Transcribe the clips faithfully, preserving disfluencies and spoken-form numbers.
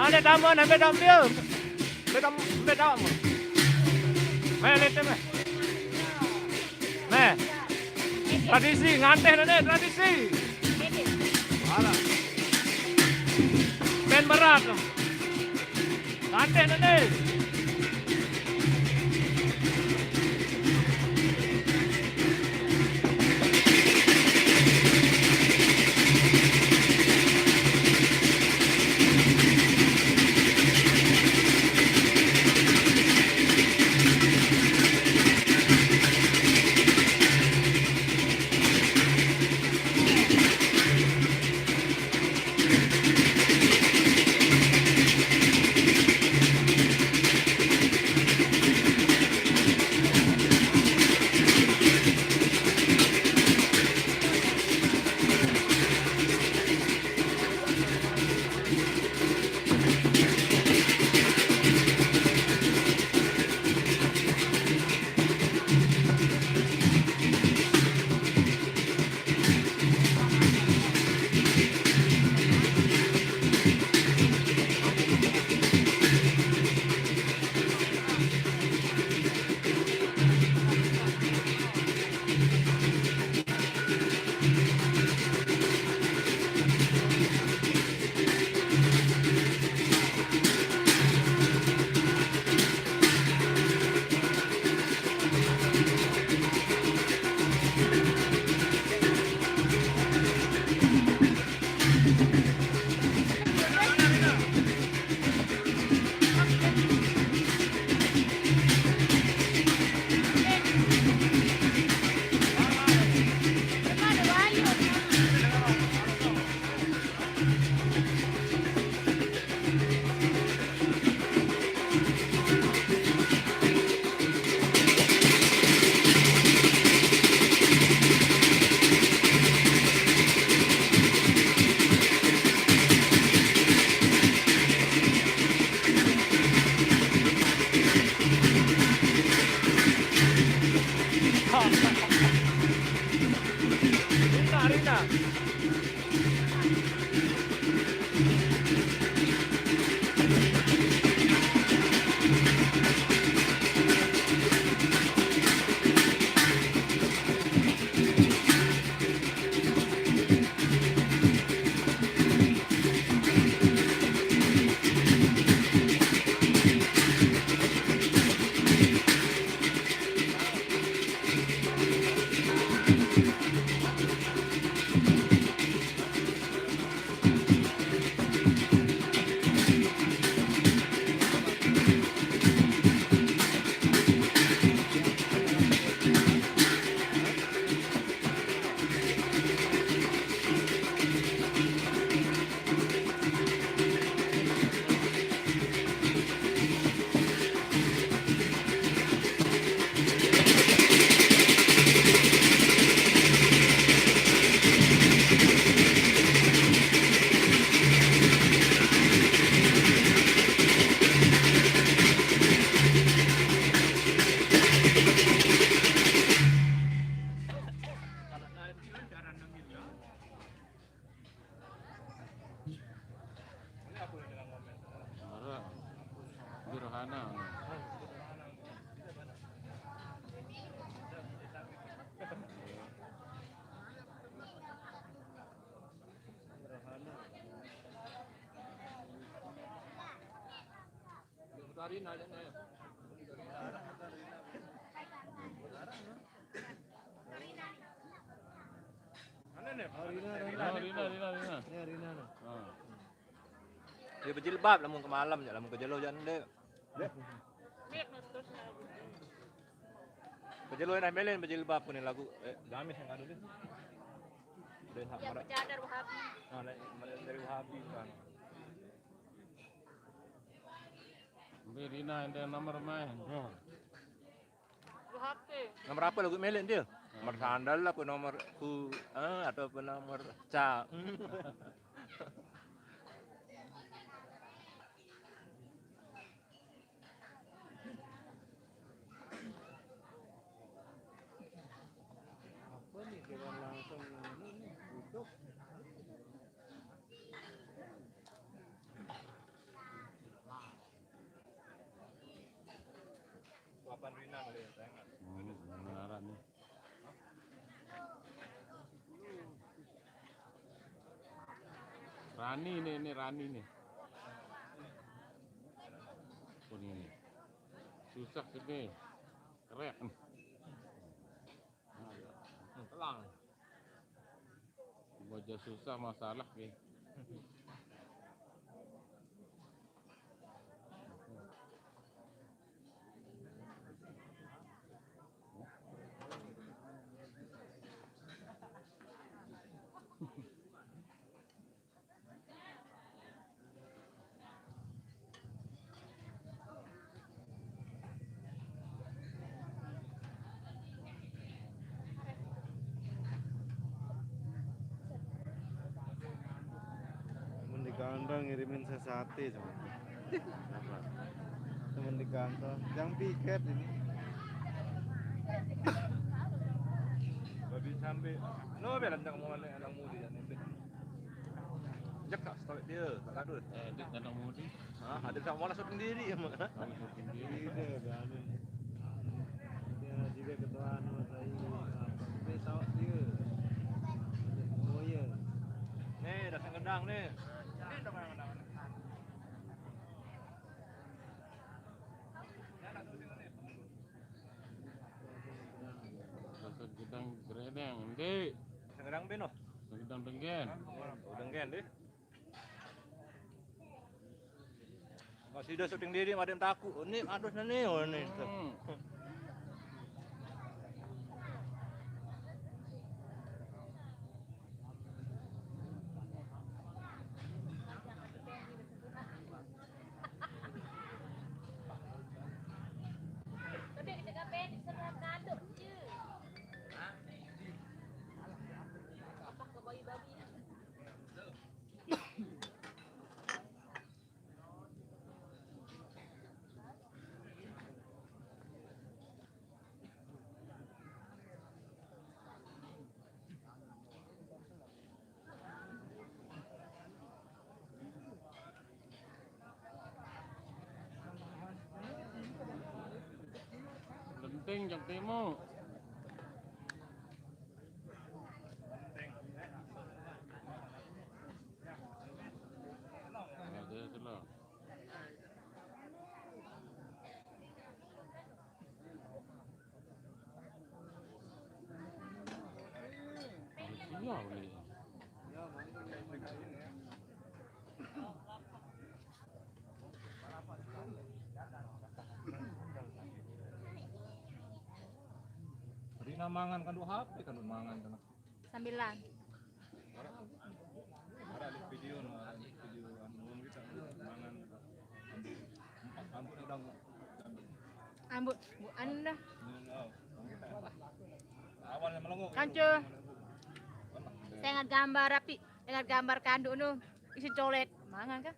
Ada tamu, ada tamu dia. Ada tamu, ada tamu. Meh, lihat meh. Meh. Tradisi, nganteh nene, tradisi. Alah. Main berat. Nganteh nene. Rina, Rina. Ora. Gerhana. Oh, Rina, Rina. Oh, Rina, Rina, Rina. Ya, Rina, nah. Ah. Dia berjilbab lamun ke malam ya, lamun ke jelo jan deh. Ke jelo dah melen berjilbab punya lagu, eh, gamis yang ada deh. Dia hak. Ya, marah. Bercadar Wahabi. Nah, lain, lain dari Wahabi kan. Ambil Rina yang nomor main. Hmm. Nomor apa lagu melen dia? Nomor sandal apa nomor ku, eh, atau apa nomor ca? Apa nih, jalan langsung ini nih, duduk. Hmm, beneran nih. Rani nih, ini Rani nih. Pun ini. Susah sini. Keren. Telang. Wajah susah masalah nih. Mun di kantor ngirimin sesate sama. Temen di kantor, yang piket ini. Babi sampai. No, biar nanti kamu anak mudi ya nanti. Jek tak stop dia, tak kadut. Eh, dia kadang mudi. Ah, ada tak malas sendiri ya, Mak. Kamu sendiri. Iya, dah, dah. Dia juga ketua anu saya. Tapi tahu dia. Oh iya. Nih, dah gedang nih. Ini dah gedang. Rasa gedang geredeng, Dik. Gedang beno. Gedang denggen. Denggen, Dik. Masih ada syuting diri, ada yang takut. Ini adus nih, oh, ini. Hmm. Genting jam timu. Ada tu lah. Iya, boleh. Rina mangan kan dua H P kan mangan kan. Sambilan. Ada, ada di video, no, ada di video anu kita mangan. Ambu, ambu udah. Ambu, bu anu dah. Ini, oh, kita. Awalnya melongo. Kancu. Saya ingat gambar rapi, ingat gambar kandu nu isi colet, mangan kah?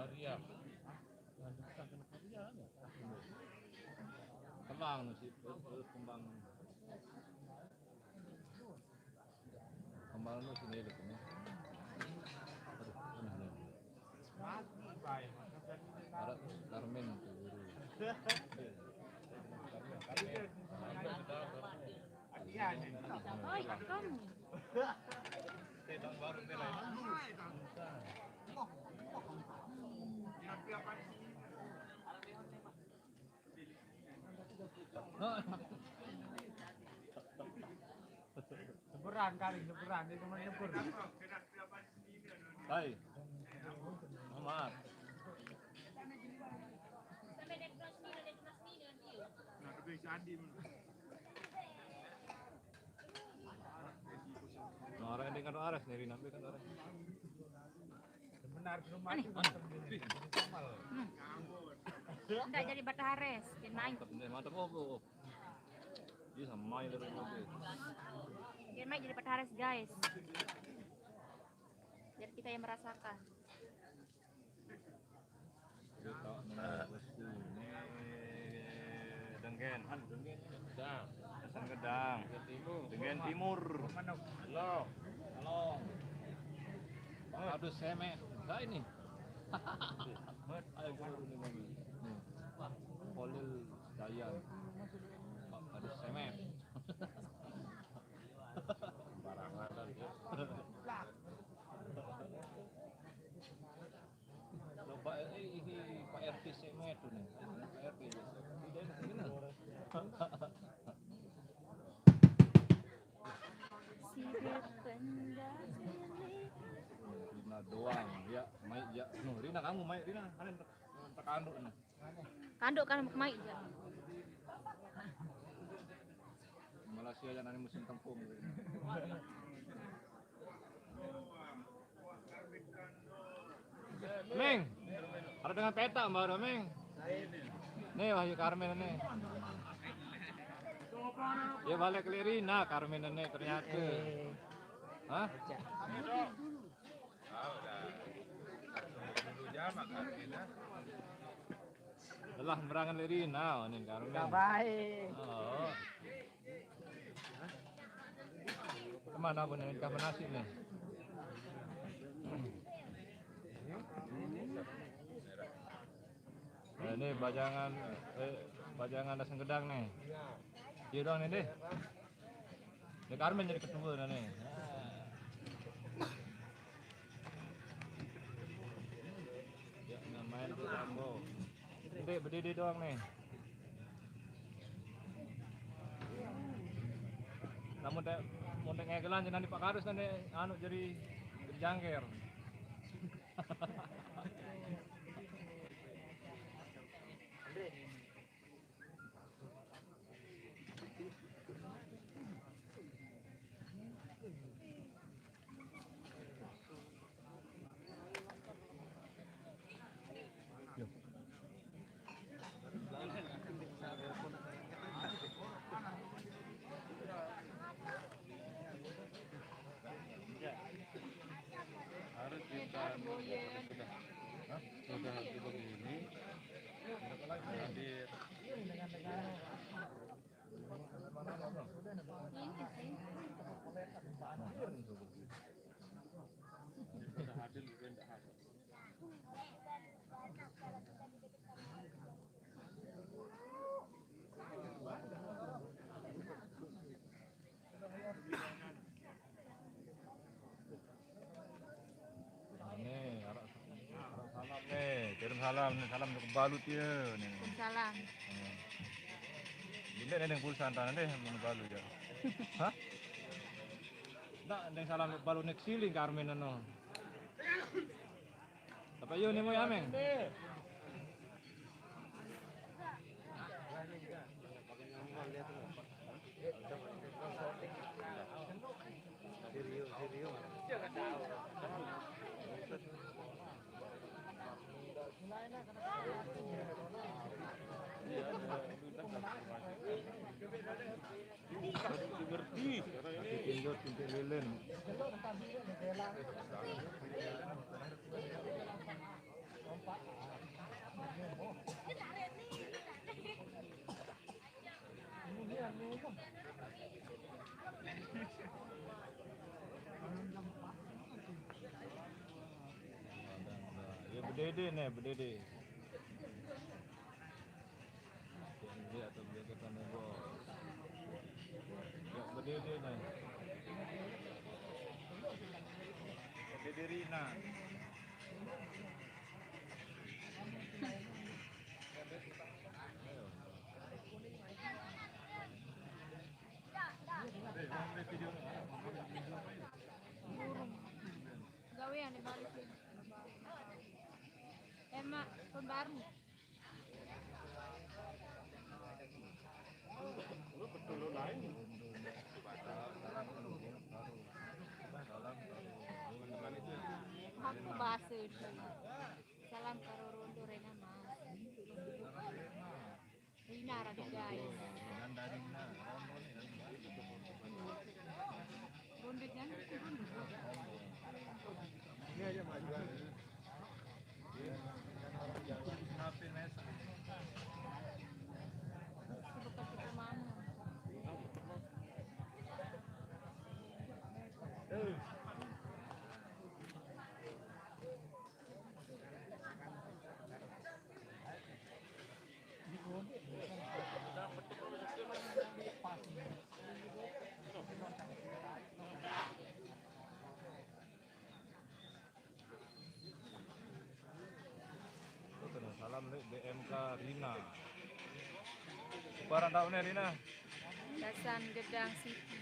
Area. Kembang sih, terus kembang. Kembang lu sini deh, ini. Aduh, aneh nih. Ada Karmen tuh, guru. Karmen, Karmen. Karmen, sudah, Karmen. Oi, kamu. Saya bang baru nih, lah. Seberang kali, seberang. Dia cuma nyebur. Hai. Maaf. Nah, tapi si Adi. Nah, orang yang dengar Aras nih, Rina, kan Aras. Benar, belum mati, Mas. Hmm. Enggak jadi Batahares, dia naik. Mantap, nih, mantap. Oh, oh, oh. Dia sama main dari mobil. Dia naik jadi Batahares, guys. Biar kita yang merasakan. Dia tak menurut ini. Denggen. Gedang. Gedang. Denggen Timur. Halo. Halo. Aduh, semet. Enggak ini. Ayo, ini, ini. Nih. Kolil Dayan. Aduh, semet. Sembarangan dia. Loba, eh, ini Pak R T sing metu nih. Pak R T ya. Tidak enak ini. Rina doang, ya, mai ya. Nuh, Rina, kamu mai, Rina. Kalian tekan dulu nih. Kanduk kan mai ya. Malaysia ya, nanti musim tempung. Meng, ada dengan peta, Mbak, ada, Meng. Nih, Wahyu Karmen nih. Dia balik ke Rina, Karmen nih ternyata. Hah? Lah, merangan Rina, nih, Karmen. Baik. Oh. Kemana pun yang kah menasib nih? Nah, ini bajangan, eh, bajangan dasar gedang nih. Iya doang nih, deh. Ini Karmen jadi ketua nih. Ya, main tuh Rambo. Ini berdiri doang nih. Namun teh, mau teh ngegelan nanti Pak Kadus nanti anu jadi, jadi jangker. Harus kita sudah, sudah begini, hadir. Sudah hadir juga nggak hadir. Nih, arah, arah salam nih, kirim salam nih, salam untuk balut ya nih. Salam. Hmm. Ini nih yang pulsa antara deh, mau balut ya. Hah? Ndak, ada yang salam balut nih, siling Karmen no. Apa yo nih mau ya, Meng? Ngerti. Lilin. Ya, bedede nih, bedede. Dia atau dia kita nih, bos. Ya, bedede nih. Bedede Rina. Gawean di balik. Emak, pembaru. Aku bahasa itu. Salam karo rondo Rena, Mas. Rina, Rina, guys. Rondo jangan. B M K Rina. Kuparan tau ne, Rina? Dasan Gedang City.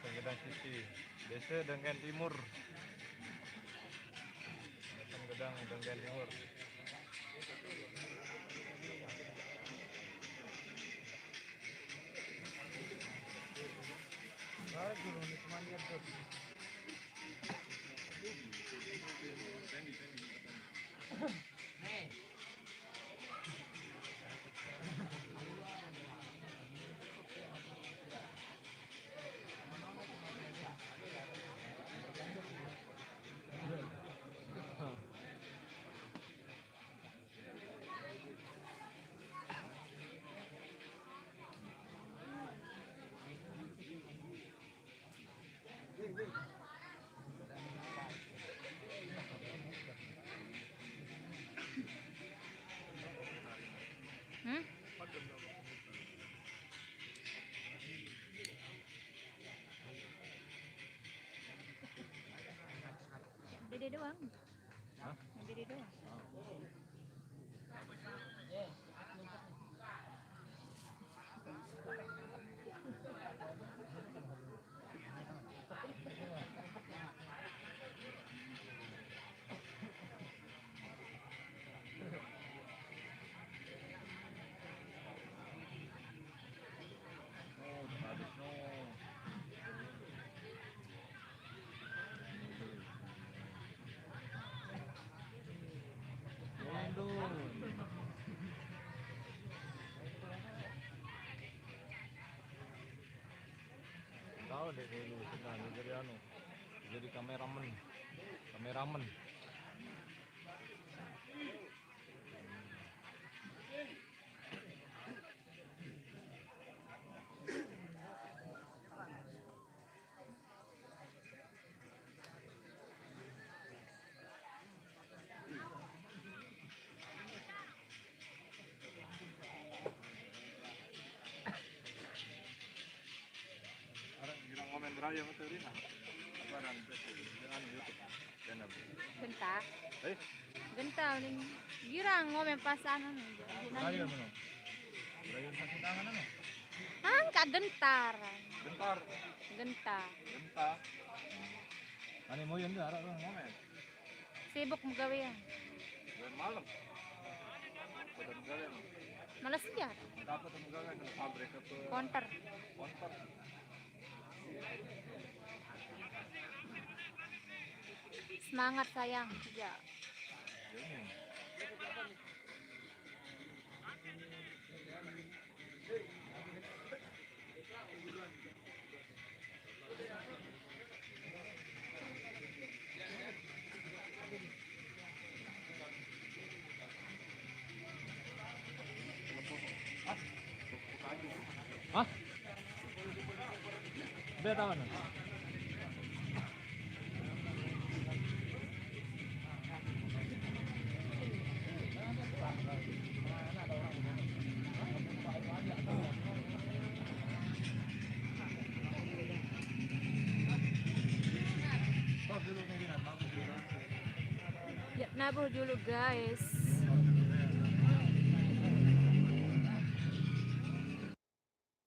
Dasan Gedang City. Desa Dengken Timur. Dasan Gedang Dengken Timur. Hmm? Dede doang. Hah? Dede doang. Tahu deh, dulu sudah jadi anu, jadi kameramen, kameramen. Orang bilang komen beraya sama Rina. Apa, dan anu, YouTube channel? Genta. Eh? Genta ning. Girang ngomen pasan anu. Beraya mana? Beraya sakit tangan anu? Angka gentar. Gentar. Genta. Genta. Ane moyen dia arah ngomen. Sibuk megawean. Gawean malam. Pada megawean. Malas ya. Dapat megawean ke pabrik apa? Konter. Konter. Semangat sayang. Ya. Ini. Hah? Beta mana? Ya, nabuh dulu, guys.